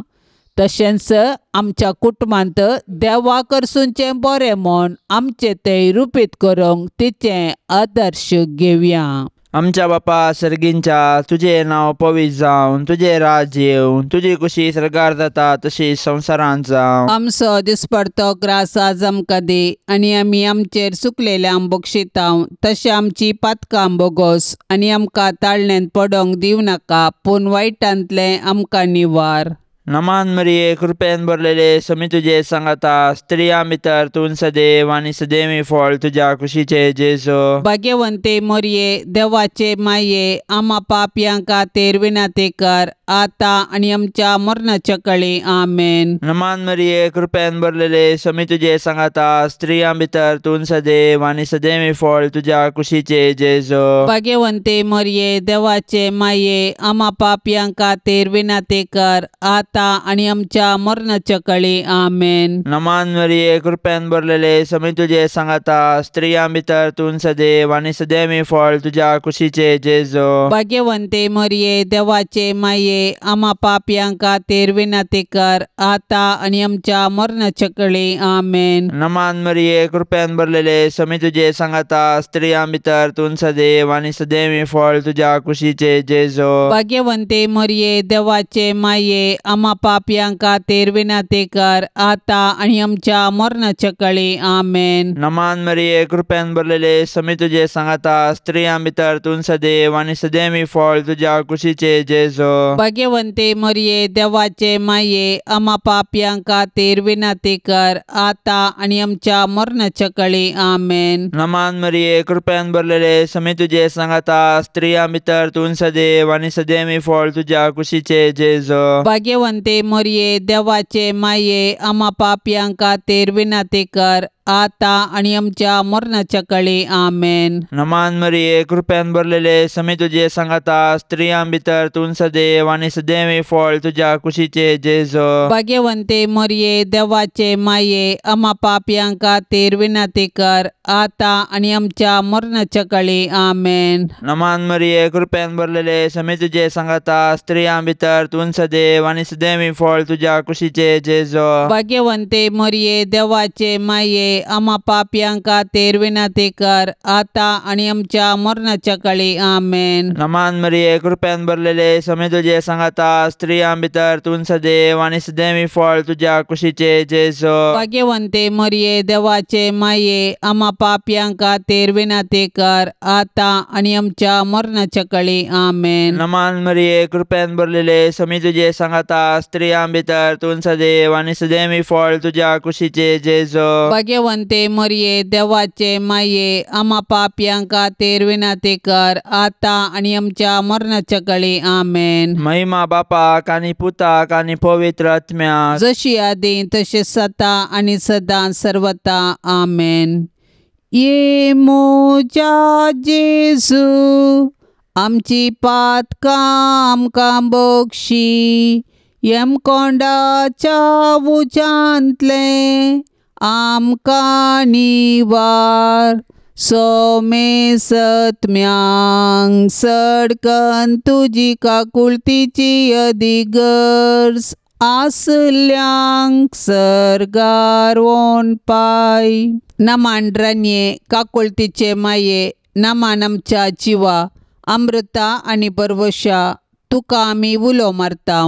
तशेंच आमच्या कुटुंबांत देवा करसूनचें बरें म्हूण आमचें तें रुपीत करूंक तिचें आदर्श घेवया. आमच्या बापा सर्गींच्या, तुजें नांव पवित्र जावन, तुजें राज्य येवन, तुजी कुशी सर्गार जाता तशी संवसारांत जावं. आमचो दिसपडतो ग्रास आज आमकां दी आनी आमी आमचेर चुकलेल्यांक बक्षितांव तशें आमची पातकां बोगोस आनी आमकां ताळण्यांत पडोंक दिवं नाका पूण वायटांतलें आमकां निवार. नमान मरिये, कृपेन भरलेले, समी तुजे सांगाता, स्त्रियां भितर तूं सदैव आनी सदैवी फळ तुज्या कुशीचे जेजू. भाग्यवंते मोरये, देवाचे माये, आमा पापयां खातीर विनंती कर आतां आनी आमच्या मरणाच्या कळी. आमेन. नमान मरिये, कृपेन भरलेले, समी तुजे सांगाता, स्त्रियां भितर तूं सदैव आनी सदैवी फळ तुज्या कुशीचे जेजू. भाग्यवंते मोरये, देवाचे माये, आमा पापयां खातीर विनंती कर आतां आनी आमच्या मरणाच्या कळी. आमेन. नमान मरिये, कृपेन भरलेले, समी तुजे सांगाता, स्त्रियां भितर तूं सदैव आनी सदैवी फळ तुज्या कुशीचे जेजू. भाग्यवंते मोरये, देवाचे माये, आमा पापयां खातीर विनंती कर आतां आनी आमच्या मरणाच्या कळी. आमेन. नमान मरिये, कृपेन भरलेले, समी तुजे सांगाता, स्त्रियां भितर तूं सदैव आनी सदैवी फळ तुज्या कुशीचे जेजू. भाग्यवंते मोरये, देवाचे माये, आमा पापयां खातीर विनंती कर आतां आनी आमच्या मरणाच्या कळी. आमेन. नमान मरिये, कृपेन भरलेले, समी तुजे सांगाता, स्त्रियां भितर तूं सदैव आनी सदैवी फळ तुज्या कुशीचे जेजू. भाग्यवंते मोरये, देवाचे माये, आमा पापयां खातीर विनंती कर आतां आनी आमच्या मरणाच्या कळी. आमेन. नमान मरिये, कृपेन भरलेले, समी तुजे सांगाता, स्त्रियां भितर तूं सदैव आनी सदैवी फळ तुज्या कुशीचे जेजू. भाग्यवंते मोरये, देवाचे माये, आमा पापयां खातीर विनंती कर आतां आनी आमच्या मरणाच्या कळी. आमेन. नमान मरिये, कृपेन भरलेले, समी तुजे सांगाता, स्त्रियां भितर तूं सदैव आनी सदैवी फळ तुज्या कुशीचे जेजू. भाग्यवंते मोरये, देवाचे माये, आमा पापयां खातीर विनंती कर आतां आनी आमच्या मरणाच्या कळी. आमेन. नमान मरिये, कृपेन भरलेले, समी तुजे सांगाता, स्त्रियां भितर तूं सदैव आनी सदैवी फळ तुज्या कुशीचे जेजू. भाग्यवंते मोरये, देवाचे माये, आमा पापयां खातीर विनंती कर आतां आनी आमच्या मरणाच्या कळी. आमेन. नमान मरिये, कृपेन भरलेले, समी तुजे सांगाता, स्त्रियां भितर तूं सदैव आनी सदैवी फळ तुज्या कुशीचे जेजू. भाग्यवंते मोरये, देवाचे माये, आमा पापयां खातीर विनंती कर आतां आनी आमच्या मरणाच्या कळी. आमेन. नमान मरिये, कृपेन भरलेले, समी तुजे सांगाता, स्त्रियां भितर तूं सदैव आनी सदैवी फळ तुज्या कुशीचे जेजू. भाग्यवंते मरये देवाचे माये आमा पापयां खातीर विनंती कर आतां आनी आमच्या मरणाच्या कळी आमेन. महिमा बापाक आनी पुताक आनी पवित्र आत्म्याक जशी आदी तशें सता आनी सदां सर्वता आमेन. ये म्हज्या जेजू आमची पातकां आमकां बक्षी यमकोंडाच्या उज्यांतलें आमकां निवार सोमेसत्म्यांक सडकन तुजी काकुळतीची अदिगर्ज आसल्यांक सर्गार वोन पाय. नमान रानये काकुळतीचे माये नमान आमच्या जिवा अमृता आनी परवशा तुका आमी उलो मारता.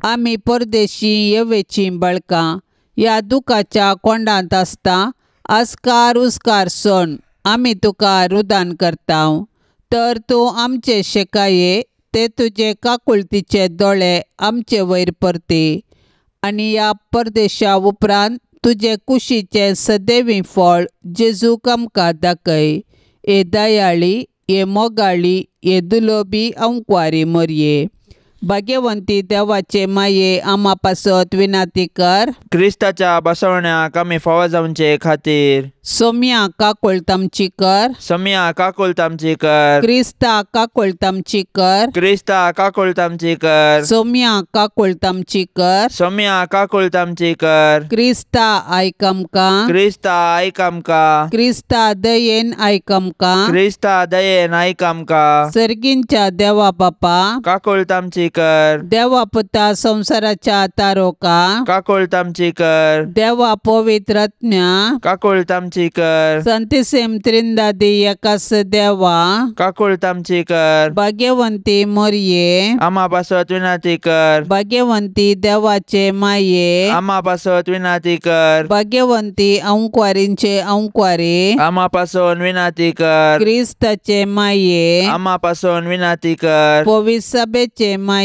आमी परदेशी येवेचीं बळकां ह्या दुखाच्या कोंडांत आसता आस्कार उस्कार सोण आमी तुका रुदान करता. तर तूं आमचे शेकाये ते तुजे काकुळतीचे दोळे आमचे वयर परती आनी ह्या परदेशा उपरांत तुजे कुशीचें सदैवी फळ जेजूक आमकां दाखय. हे दयाळी हे मोगाळी हे दुलोबी अंकवारी मरये भाग्यवंती देवाचे माये आमा पासत विनंती कर. क्रिस्ताच्या बसवण्याक आमी फावो जावचे खातीर सोम्या काकुळट आमची कर. सोम्या काकुळट आमची कर. क्रिस्ता काकुळट आमची कर. क्रिस्ता काकुळट आमची कर. सोम्या काकुळट आमची कर. सोम्या काकुळट आमची कर. क्रिस्ता आयक आमकां. क्रिस्ता आयक आमकां. क्रिस्ता दयेन आयक आमकां. क्रिस्ता दयेन आयक आमकां. सर्गींच्या देवा बापा काकुळट आमची कर. देवा पुता संवसाराच्या तारोका काकुळट आमची कर. देवा पवित्र आत्म्या काकुळट आमची कर. संतिसेम त्रिंदादी एकास देवा काकुळट आमची कर. भाग्यवंती मरये आमा पासत विनंती कर. भाग्यवंती देवाचे माये आमा पासत विनंती कर. भाग्यवंती अंकवारींचे अंकवारी आमा पासून विनंती कर. क्रिस्ताचे माये आमा पासून विनंती कर. पवित्र सभेचे माये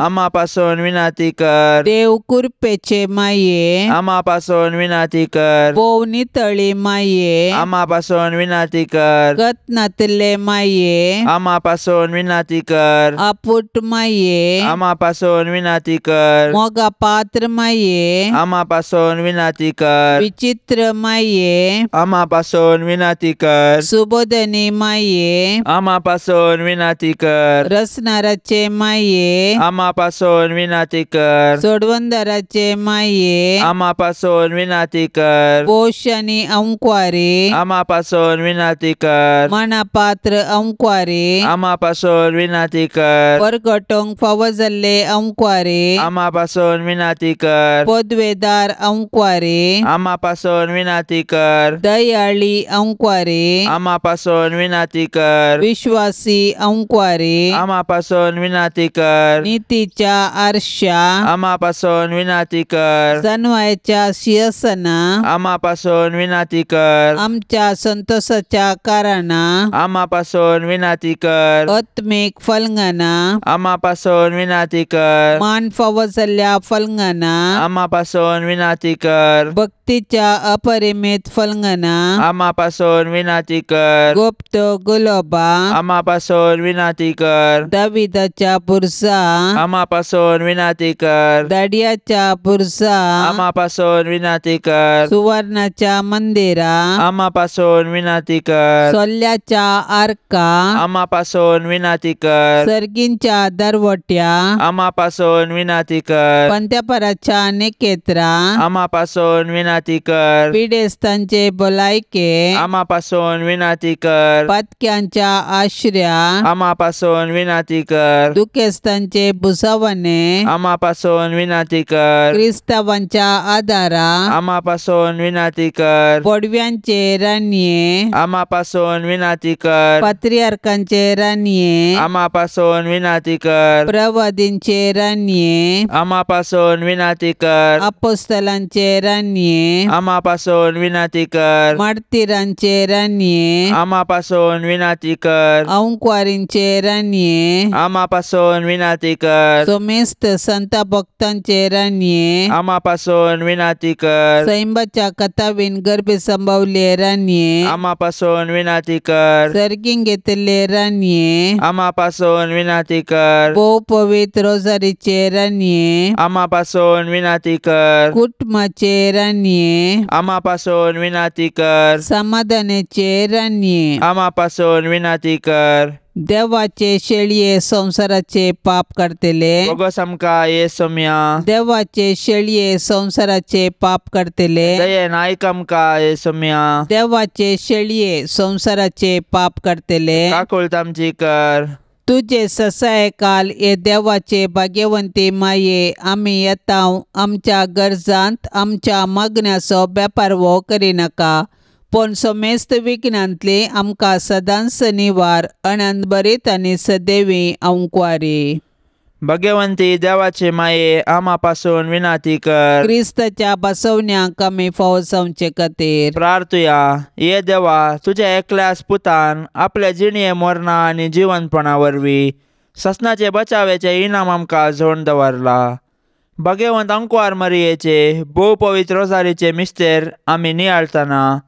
आमा पासून विनंती कर. देव कृपेचे माये आमा पासून विनंती कर. भोव नितळी माये आमा पासून विनंती कर. गतनातले माये आमा पासून विनंती कर. आपुट माये आमा पासून विनंती कर. मोगा पात्र माये आमा पासून विनंती कर. विचित्र माये आमा पासून विनंती कर. सुबोधनी माये आमा पासून विनंती कर. रसनाराचे माये आमा पासून विनंती कर. सोडवंदराचे माये आमा पासून विनंती कर. पोश आनी अंकवारी आमा पासून विनंती कर. मनापात्र अंकवारी आमा पासून विनंती कर. परगटोंक फावो जाल्ले अंकवारी आमा पासून विनंती कर. पदवेदार अंकवारी आमा पासून विनंती कर. दयाळी अंकवारी आमा पासून विनंती कर. विश्वासी अंकवारी आमा पासून विनंती कर. नितीच्या आरशा आमा पासून विनंती कर. जनवायच्या शिरसना आमा पासून विनंती कर. आमच्या संतोषाच्या कारणा आमा पासून विनंती कर. आत्मीक फलंगना आमा पासून विनंती कर. मान फावो जाल्ल्या फलंगना आमा पासून विनंती कर. भक्तीच्या अपरिमित फलंगना आमा पासून विनंती कर. गुप्त गुलोबा आमा पासून विनंती कर. दाविदाच्या बुरसा आमा पासून विनंती कर. दाडियाच्या बुरसा आमा पासून विनंती कर. सुवर्णाच्या मंदिरा आमा पासून विनंती कर. सोल्याच्या आर्का आमा पासून विनंती कर. सर्गींच्या दरवट्या आमा पासून विनंती कर. पंत्यापराच्या निकेत्रा आमा पासून विनंती कर. पिडेस्तांचे भलायके आमा पासून विनंती कर. पातक्यांच्या आश्र्या आमा पासून विनंती कर. दुखेस्तांचे भुसावणे आमा पासून विनंती कर. क्रिस्तावांच्या आदारा आमा पासून विनंती कर. पडव्यांचे रानये आमा पासून विनंती कर. पात्रियार्कांचे रानये आमा पासून विनंती कर. प्रवादींचे रानये आमा पासून विनंती कर. अपोस्तलांचे रानये आमा पासून विनंती कर. मार्तीरांचे रानये आमा पासून विनंती कर. अंकवारींचे रानये आमा पासून विनंती विनाती कर. सोमेस्त संता भक्तांचे राणये आमा पासून विनाती कर. सैंबाच्या कथावीन गर्भे संभवले राणये आमा पासून विनाती कर. सर्गीं घेतिल्ले राणये आमा पासून विनाती कर. भोव पवित्र रोजारीचे राणये आमा पासून विनाती कर. कुटुंबाचे राणये आमा पासून विनाती कर. समाधानाचे राणये आमा पासून विनाती कर. देवाचे शेळये संवसाराचे पाप काडटले बोगस आमकां ये सोम्या. देवाचे शेळये संवसाराचे पाप काडटले दयेन आयक आमकां ये सोम्या. देवाचे शेळये संवसाराचे पाप काडटले काकुळट आमची कर. तुजे ससाय काल हे देवाचे भाग्यवंती माये आमी येता आमच्या गरजांत आमच्या मागण्याचो बेपारवो करिनाका पूण समेस्त विघ्नांतली आमकां सदांच निवार अनंतभरीत आनी सदैवी अंकवारी. भगवंती देवाचे माये आमा पासून विनाती कर. क्रिस्ताच्या बसवण्याक आमी फावो जावचे खातीर प्रार्थुया. ये देवा, तुज्या एकल्याच पुतान आपल्या जिणये मरणा आनी जिवनपणा वरवीं ससनाचे बचावेचे इनाम आमकां जोड दवरला. भगवंत अंकवार मरियेचे भोव पवित्र रोजारीचे मिस्तेर आमी नियाळतना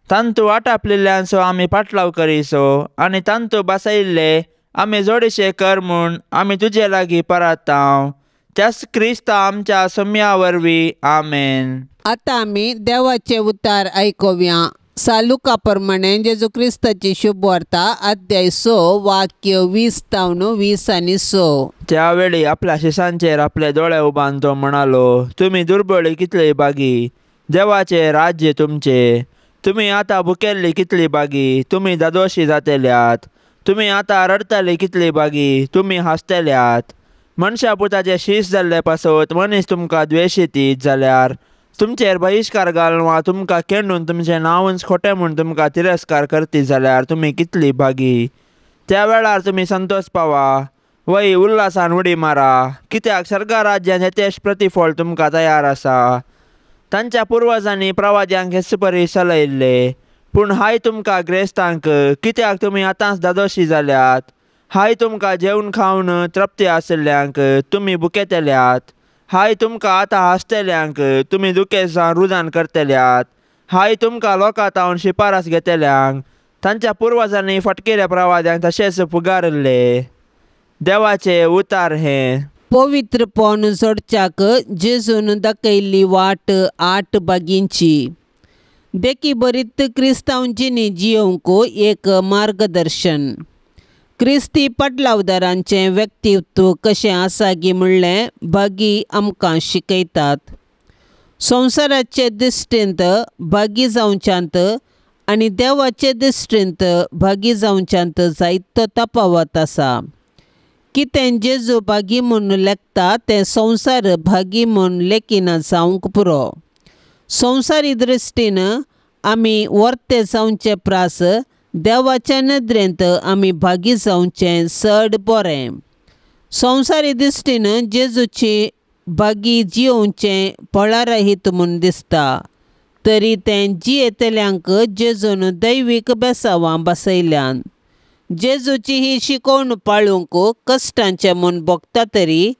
तांतू आटापलेल्यांचो आमी पाटलाव करीसो आनी तांतू बसयिल्ले आमी जोडीशे कर म्हूण आमी तुजे लागीं परातांव त्याच क्रिस्ता आमच्या सम्या वरवीं. आमेन. आतां आमी देवाचे उतार आयकुया. सालुका प्रमाणे जेजू क्रिस्ताची शुभवार्ता अध्याय 6 वाक्य 20 तावन 20 आनी 6. त्यावेळी आपल्या शिसांचेर आपले दोळे उबान तो म्हणालो, तुमी दुर्बळी कितली बागी, देवाचे राज्य तुमचे. तुमी आतां भुकेल्ली कितली बागी, तुमी दादोशी जातेल्यात. तुमी आतां रडटली कितली बागी, तुमी हांसतेल्यात. मनशा पुताचे शीस जाल्ले पासत मनीस तुमकां द्वेशितीत जाल्यार तुमचेर बहिश्कार घालून वा तुमकां केंडून तुमचें नांवूच खोटें म्हूण तुमकां तिरस्कार करती जाल्यार तुमी कितली बागी. त्या वेळार तुमी संतोष पावा, वय उल्हासान उडी मारा, कित्याक सर्गा राज्यांत हेतेश प्रतिफळ तुमकां तयार आसा. तांच्या पुर्वजांनी प्रवाद्यांक हेच परी सलयल्ले. पूण हाय तुमकां ग्रेस्तांक, कित्याक तुमी आतांच दादोशी जाल्यात. हाय तुमकां जेवन खावन तृप्ती आशिल्ल्यांक, तुमी भुकेतल्यात. हाय तुमकां आतां हांसतल्यांक, तुमी दुखेस्त जावन रुदान करतल्यात. हाय तुमकां लोकां तावन शिपारस घेतल्यांक, तांच्या पुर्वजांनी फटकिऱ्या प्रवाद्यांक तशेंच फुगारिल्ले. देवाचे उतार हें. पवित्रपण जोडच्याक जेजून दाखयल्ली वाट 8 बागींची. देखी बरीत क्रिस्तांव जिणी जियोवंक एक मार्गदर्शन. क्रिस्ती पाटलावदारांचें व्यक्तित्व कशें आसा गी म्हणलें बागी आमकां शिकयतात. संवसाराचे दृश्टींत भागी जावच्यांत आनी देवाचे दृश्टींत भागी जावच्यांत जायतो तफावत आसा. कितें जेजू भागी म्हूण लेखता तें संवसार भागी म्हूण लेखिना जावंक पुरो. संवसारी दृश्टीन आमी वर्ते जावचे प्रास देवाच्या नदरेंत आमी भागी जावचें चड बरें. संवसारी दृश्टीन जेजूची भागी जियोवचें पळारहीत म्हूण दिसता तरी तें जियेतल्यांक जेजून दैवीक बेसावां बसयल्यान. जेजूची ही शिकवण पाळूंक कश्टांचें म्हूण भोगता तरी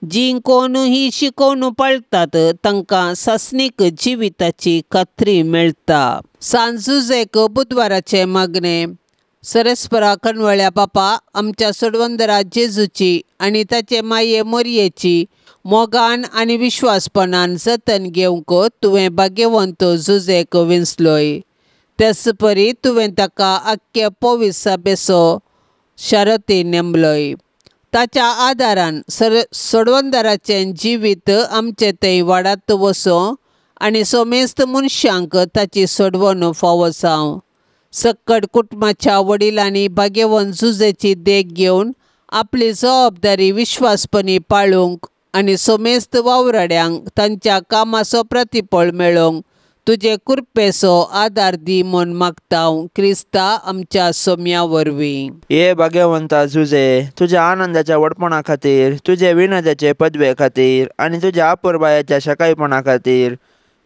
जीं कोण ही शिकवण पाळटात तांकां सासणीक जिविताची खात्री मेळटा. सांजुजेक बुधवाराचें मागणें. सरस्परा खणवळ्या बापा, आमच्या सोडवंदरा जेजूची आनी ताचे माये मोरयेची मोगान आनी विश्वासपणान जतन घेवंक तुवें भाग्यवंत जुजेक विंचलोय. तेच परी तुवें ताका आख्खे पवित्र शारती नेमलोय. ताच्या आदारान सोडवंदराचें जिवीत आमचें थंय वाडात वचूं आनी सोमेस्त मनशांक ताची सोडवण फावो जावं. सक्कड कुटुंबाच्या वडिलांनी भाग्यवंत जुजेची देख घेवन आपली जबाबदारी विश्वासपणी पाळूंक आनी सोमेस्त वावराड्यांक तांच्या कामाचो प्रतिफळ मेळोवंक तुजे कृपेचो आदार दी म्हूण मागता क्रिस्ता आमच्या सोम्या वरवीं. ये भाग्यवंता जुजे, तुज्या आनंदाच्या व्हडपणा खातीर, तुजे विनोदाचे पदवे खातीर आनी तुज्या अपुरबायेच्या शकायपणा खातीर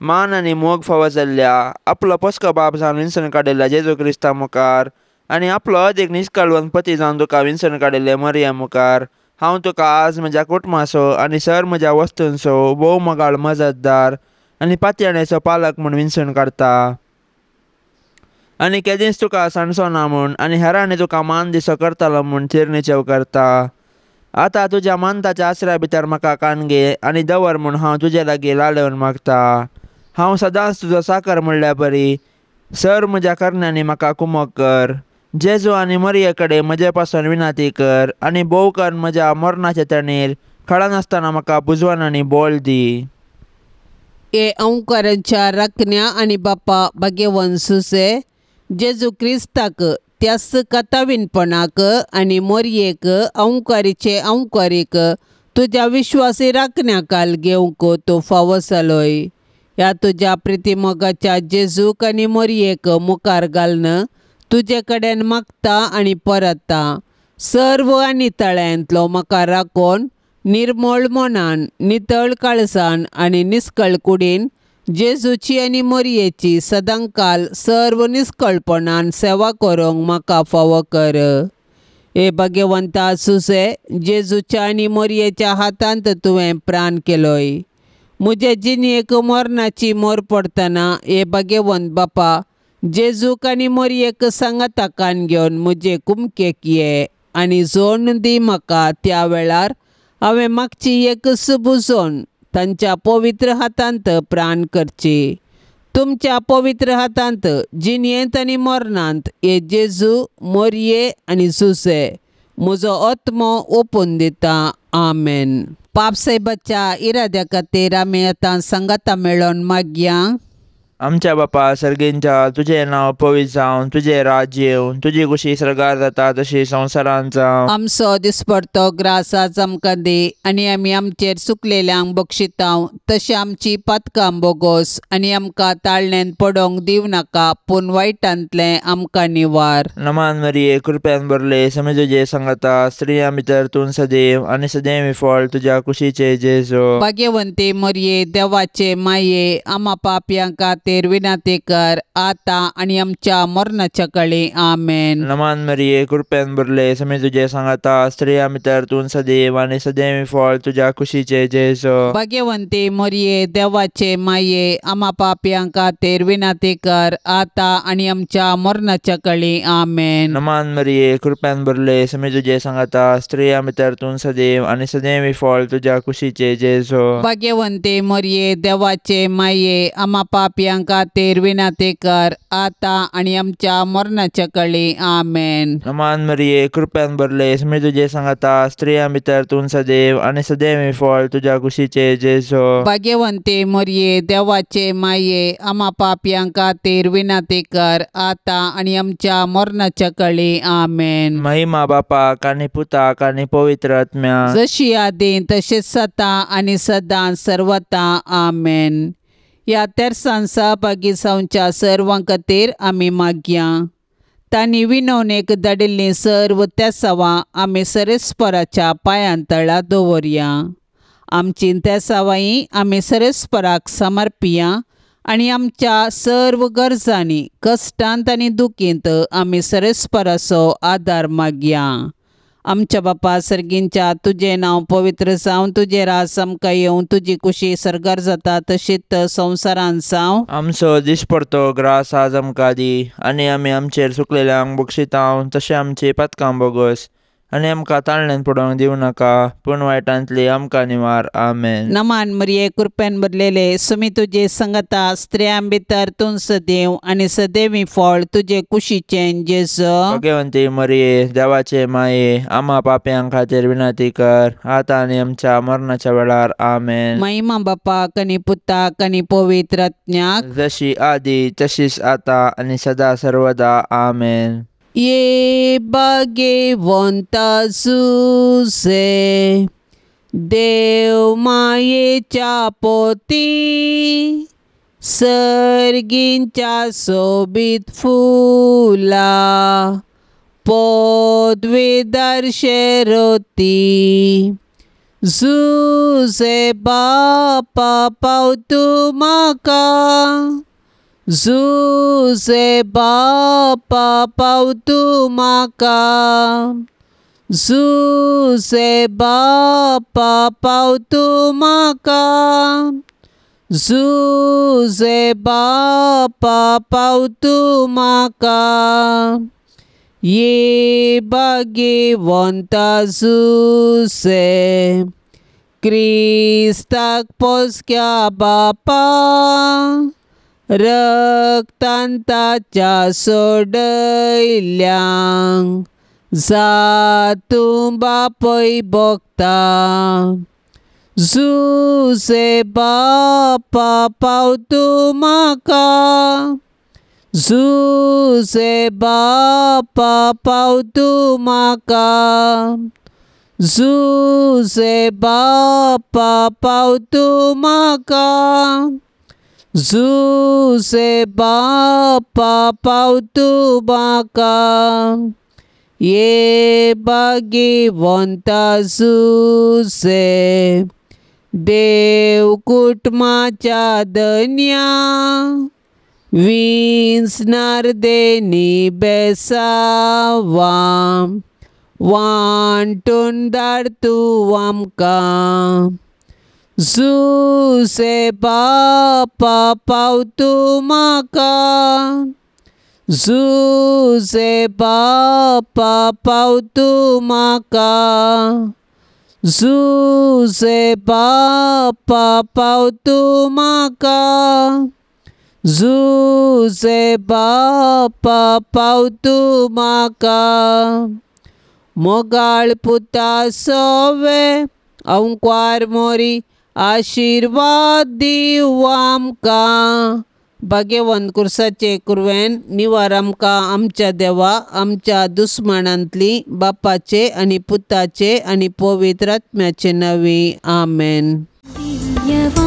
मान आनी मोग फावो जाल्ल्या आपलो पोसको बाप जावन विंचून काडिल्ल्या जेजू क्रिस्ता मुखार आनी आपलो अदीक निश्कळवंत पती जावन तुका विंचून काडिल्ले मरिया मुखार हांव तुका आज म्हज्या कुटुंबाचो आनी सर म्हज्या वस्तूंचो भोव मोगाळ मजतदार आनी पातयेणेचो पालक म्हूण विंचून काडटा आनी केदींच तुका सांडचो ना म्हूण आनी हेरांनी तुका मान दिसो करतालो म्हूण थिरनिचेव करता. आतां तुज्या मानताच्या आसऱ्या भितर म्हाका कान घे आनी दवर म्हूण हांव तुजे लागीं लालेवन मागता. हांव सदांच तुजो साकर म्हणल्या बरी सर म्हज्या करण्यांनी म्हाका कुमक कर. जेजू आनी मरिये कडेन म्हजे पासून विनंती कर आनी भोव कर म्हज्या मरणाचे तणीर खळनासतना म्हाका बुजवण आनी बोल दी. हे अंकारांच्या राखण्या आनी बापा भाग्यवंत सुसे जेजू क्रिस्ताक त्याच कथावीनपणाक आनी मोरयेक अंकारीचे अंकारीक तुज्या विश्वासी राखण्या काल घेवंक तूं फावो जालोय. ह्या तुज्या प्रितीमोगाच्या जेजूक आनी मोरयेक मुखार घालून तुजे कडेन मागता आनी परता सर्व आनी तळ्यांतलो म्हाका राखून निर्मळ मनान नितळ काळजान आनी निस्कळ कुडीन जेजूची आनी मोरयेची सदांकाल सर्व निस्कळपणान सेवा करूंक म्हाका फावो कर. हे भाग्यवंता सुसे जेजूच्या आनी मोरयेच्या हातांत तुवें प्राण केलोय. म्हजे जिणेक मरणाची मोर पडटना हे भाग्यवंत बापा जेजूक आनी मोरयेक सांगाता कान घेवन म्हजे कुमकेक ये आनी जोण दी म्हाका. त्या वेळार हांवें मागची एक सुबुजोन तांच्या पवित्र हातांत प्राण करची. तुमच्या पवित्र हातांत जिणेंत आनी मरणांत हे जेजू मोरये आनी सुसे म्हजो आत्मो ओपून दिता. आमेन. पापसाहेबाच्या इराद्या खातीर आमी आतां सांगाता मेळोन मागया. आमच्या बापा सर्गींच्या तुजें नांव पवित्र जावं, तुजें राज्य येवं, तुजी खुशी सर्गार जाता तशी संवसारांत जावं. आमचो दिसपडतो ग्रास आज आमकां दी आनी आमी आमचेर चुकलेल्यांक बक्षितांव तशें आमची पातकां बोगोस आनी आमकां ताळण्यान पडोवंक दिवं नाका पूण वायटांतलें आमकां निवार. नमान मरिये कृपेन भरले समे तुजे सांगता स्त्रियां भितर तूं सदैव आनी सदैव फळ तुज्या कुशीचे जेजू. भाग्यवंती मरिये देवाचे माये आमा पापयां खातीर विनंती कर आतां आनी आमच्या मरणाच्या कळी. आमेन. नमान मरिये कृपेन भरले समे तुजे सांगता स्त्रियां भितर तूं सदैव आनी सदैव फळ तुज्या कुशीचे जेजू. भाग्यवंती मरिये देवाचे माये आमा पापयां खातीर विनंती कर आतां आनी आमच्या मरणाच्या कळी. आमेन. नमान मरिये कृपेन भरले समे तुजे सांगता स्त्रियां भितर तूं सदैव आनी सदैव फळ तुज्या कुशीचे जेजू. भाग्यवंती मरिये देवाचे माये आमा पापयां खातीर विनंती कर आतां आनी आमच्या मरणाच्या कळी. आमेन. नमान मरिये कृपेन भरले समे तुजे सांगता स्त्रियां भितर तूं सदैव आनी सदैव फळ तुज्या कुशीचे जेजू. भाग्यवंती मरिये देवाचे माये आमा पापयां खातीर विनंती कर आतां आनी आमच्या मरणाच्या कळी. आमेन. महिमा बापाक आनी पुताक आनी पवित्र आत्म्याक जशी आदीं तशेंच सदां आनी सदां सर्वता. आमेन. ह्या तेरसान सहभागी जावच्या सर्वां खातीर आमी मागया. तांणी विनवणेक धाडिल्लीं सर्व तेसावां आमी सरेस्पराच्या पांयां तळा दवरया. आमची तेसावांय आमी सरेस्पराक समर्पिया आनी आमच्या सर्व गरजांनी कश्टांत आनी दुखींत आमी सरेस्पराचो आदार मागया. आमच्या बापा सर्गींच्या तुजें नांव पवित्र जावं, तुजें राज आमकां येवं, तुजी कुशी सर्गार जाता तशीच संवसारांत जावं. आमचो दिसपडतो ग्रास आज आमकां दी आनी आमी आमचेर चुकलेल्यांक बक्षितांव तशें आमची पातकां बोगस आनी आमकां ताळण्यान पडोवंक दिवं नाका पूण वायटांतली आमकां निवार. आमेन. नमान मरिये कृपेन भरलेले सुमी तुजे संगता स्त्रियां भितर तूं सदैव आनी सदैवी फळ तुजे कुशीचें जेजू. भाग्यवंती मरिये देवाचे माये आमा पापयां खातीर विनंती कर आतां आनी आमच्या मरणाच्या वेळार. आमेन. महिमा बापाक आनी पुताक आनी पवित्र आत्म्याक जशी आदी तशीच आतां आनी सदा सर्वदा. आमेन. ये भाग्यवंता सुसे देव मायेच्या पोती सर्गींच्या सोबीत फुला पदवीदार शेरोती जुजे बापा पावतू म्हाका जुजे बापा पावतू म्हाका जुसे बापा पाव तूं म्हाका, जुसे बापा पाव तूं म्हाका. ये भाग्यवंता जुसे क्रिस्ताक पोसक्या बापा, रक्तान ताच्या सोडयल्ल्यांक जातूं बापय भोगता. जुसे बापा पाव तूं म्हाका, जुसे बापा पाव तूं म्हाका, जुसे बापा पाव तूं म्हाका, जुसे बापा पाव तूं म्हाका. ये भाग्यवंता जुसे देव कुटुंबाच्या धन्या, विंचणार देणी बेसावा वांटून धाड तूं आमकां. जुसे बापा पाव तूं म्हाका, जुसे बापा पाव तूं म्हाका, जुसे बापा पाव तूं म्हाका, जुसे बापा पाव तूं म्हाका. मोगाळ पुता सोवे अंकवार मोरी आशिर्वाद दिवं आमकां. भाग्यवंत कुर्साचे कुरवेन निवार आमकां आमच्या देवा आमच्या दुस्मानांतली, बापाचे आनी पुताचे आनी पवित्र आत्म्याचे नांवी. आमेन. दिव्य